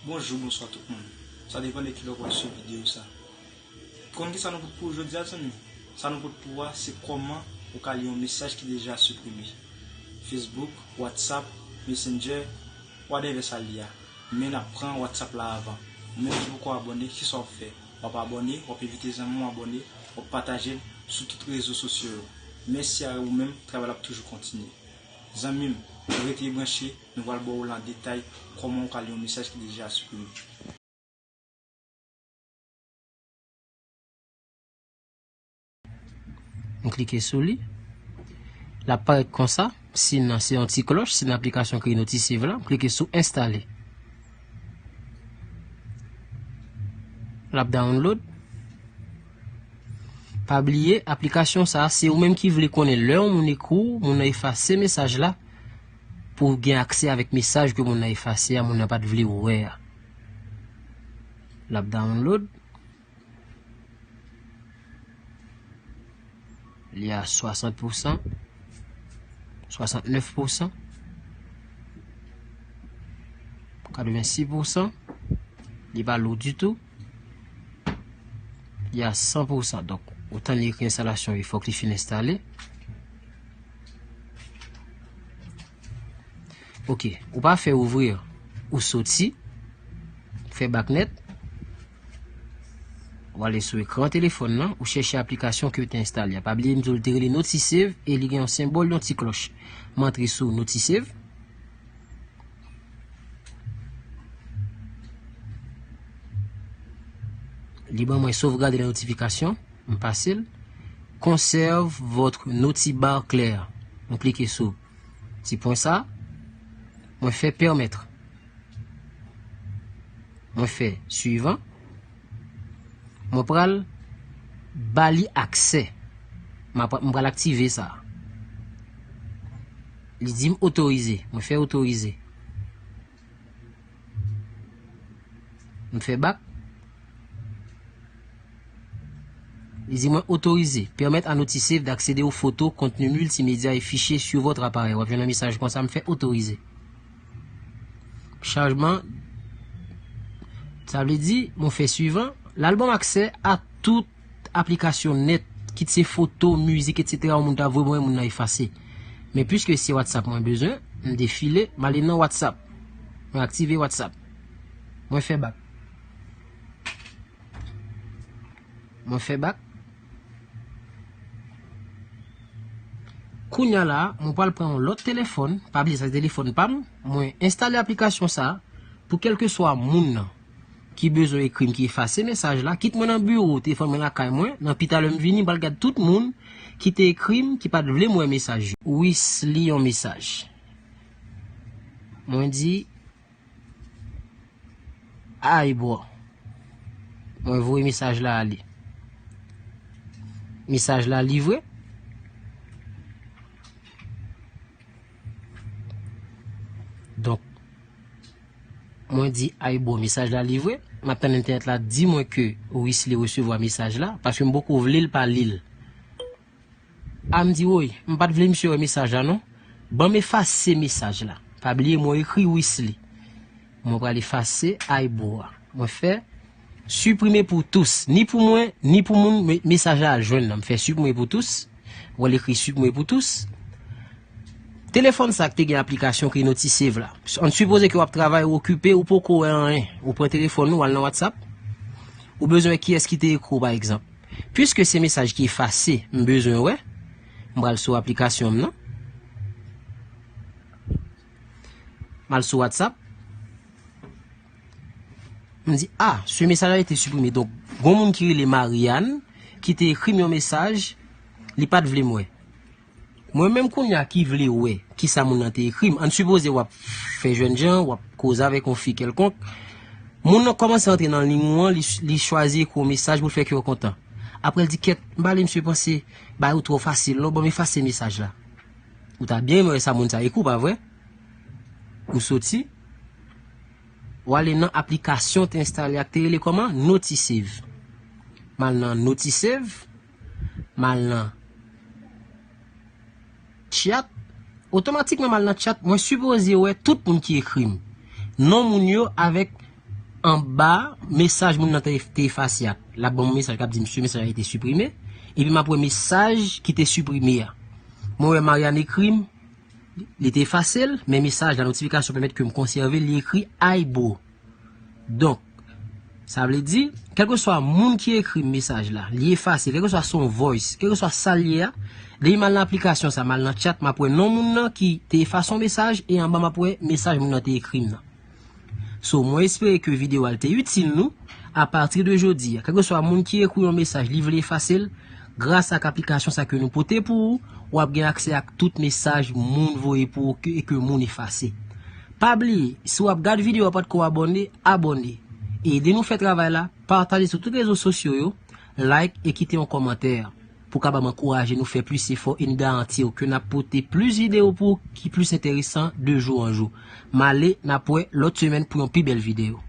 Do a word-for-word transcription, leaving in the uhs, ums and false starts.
Bonjou, bonswa tout moun. Sa depann de kilè w ap swiv videyo sa. Konn kisa nou pot pou ou jodi a, zanmi? Sa nou pot pou ou a, se kòman ou ka li yon mesaj ki deja siprime. Facebook, WhatsApp, Messenger, whatever sa l ye a. Men n ap pran WhatsApp la avan. Ou menm ki poko abòne, kisa w ap fè? W ap abòne, w ap envite zanmi w abòne, w ap pataje l sou tout rezo sosyo yo. Mèsi a ou menm, travay la ap toujou kontinye. Zanmi m, rete branche, nou pral ba w lan detay kòman w ka li yon mesaj ki deja siprime. M klike sou li. L ap parèt konsa. Si nan, se yon ti klòch, si nan aplikasyon ki rele Notisave la, m klike sou enstale. L ap download. Pa bliye, aplikasyon sa a, se ou menm ki vle konnen lè yon moun ekri w, moun nan efase mesaj la, pou w gen aksè avèk mesaj ke moun nan efase a, moun nan pa t vle w wè a. L ap download. Li a swasant pousan, swasantnèf pousan, katrevensis pousan. Li pa lou ditou. Li a san pousan. Donk, ou tann li ekri enstalasyon, e fòk li fin enstale. Ok, ou pa fè ouvrir, ou soti, fè bak nèt, ou ale sou ekran telefòn nan, ou chèche aplikasyon ke w te enstale a. Pa bliye m di w li te rele Notisave e li gen yon senbòl, yon ti klòch. M antre sou Notisave. Li ban mwen sauvegarder les notifications, m pase l. Conserve votre notibar clair. M klike sou ti pwen sa. Mwen fè permettre. Mwen fè suivant. Mwen pral ba li aksè. M ap, m pral aktive sa. Li di m otorize. Mwen fè otorize. M fè bak. Li di mwen otorize. Permettre à Notisave d'accéder aux photos, contenus multimédia et fichiers sur votre appareil. W ap jwenn yon mesaj konsa, m fè otorize. Chajman, sa vle di, mwen fè suivant. L al ban m aksè a tout aplikasyon nèt, kit se foto, mizik, etsetera, yon moun ta voye mwen, moun nan efase. Men piske se WhatsApp mwen bezwen, m defile, m ale nan WhatsApp. Mwen aktive WhatsApp. Mwen fè bak. Mwen fè bak. Kounya la, mwen pral pran yon lòt telefòn. Pa bliye sa se telefòn pa m. Mwen enstale aplikasyon sa pou kèlkeswa moun nan ki bezwen ekri m, ki efase mesaj la, kit mwen nan biwo, telefòn mwen lakay mwen, nan pita lè m vini, m pral gad tout moun ki te ekri m, ki pa t vle m wè mesaj yo. Wisly yon mesaj. Mwen di, "Ay, bro." Mwen voye mesaj la ale. Mesaj la livre. Donk, mwen di, "Ay, bro, mesaj la livre." M ap tann entènèt la di mwen ke Wisly resevwa mesaj la, paske m poko vle l pa li l. A m di, "Woy, m pa t vle misye wè mesaj la, non. Ban m efase mesaj la." Pa bliye, mwen ekri Wisly. Mwen pral efase Aybo a. Mwen fè supprimer pour tous. Ni pou mwen, ni pou moun me- mesaj la al jwenn nan. M fè supprimer pour tous. Ou wè l ekri supprimer pour tous. Telefòn sa k te gen aplikasyon ki Notisave la. Ann sipoze ke w ap travay, ou okipe, ou poko wè anyen. Ou pran telefòn ou, al nan WhatsApp. Ou bezwen wè kiyès ki te ekri w, pa egzanp. Piske se mesaj ki efase m bezwen wè, m pral sou aplikasyon m nan. M al sou WhatsApp. M di, "Ah, ce message a été supprimé." Donk, gon moun ki rele Marianne, ki te ekri m yon mesaj, li pa t vle m wè. Mwen menm kounye a ki vle wè kisa moun nan te ekri m, ann sipoze w ap fè jènjan, w ap koze avèk yon fi kèlkonk. Moun nan kòmanse antre nan liy ou an, li, li chwazi ekri w mesaj pou l fè kè w kontan. Apre l di, "Kèt, m pa vle misye panse bagay ou twò fasil non, ban m efase mesaj la." Ou ta byen renmen wè sa moun sa ekri w, pa vre? Ou soti, ou ale nan aplikasyon te enstale a k te rele kòman? Notisave. M al nan Notisave, m al nan chat. Otomatikman, m al nan chat, mwen sipoze wè tout moun ki ekri m. Non moun yo avèk anba mesaj moun nan te, te efase a. L ap ban m yon mesaj k ap di m si mesaj la te siprime. Epi m ap wè mesaj ki te siprime a. Mwen wè Marianne ekri m, li te efase l, men mesaj la notifikasyon pèmèt ke m konsève l, li ekri "Hi bro". Donk, sa vle di, kèlkeswa moun ki ekri m mesaj la, li efase l, kèlkeswa se yon voice, kèlkeswa sa l ye a, depi m al nan aplikasyon sa, m al nan chat, m ap wè non moun nan ki te efase yon mesaj, e anba m ap wè mesaj moun nan te ekri m nan. So, mwen espere ke videyo a l te itil nou. Apati de jodi a, kèlkeswa moun ki ekri yon mesaj, li vle efase l, gras ak aplikasyon sa ke nou pote pou ou, w ap gen aksè ak tout mesaj moun voye pou ou ke, e ke moun efase. Pa bliye, si w ap gad videyo a, pa t ko abòne, abòne. E ede nou fè travay la, pataje sou tout rezo sosyo yo, like e kite yon kòmantè pou kapab ankouraje nou fè plis efò, e n garanti w ke n ap pote plis videyo pou ou ki plis enteresan de jou an jou. M ale, n ap wè lòt semèn pou yon pi bèl videyo.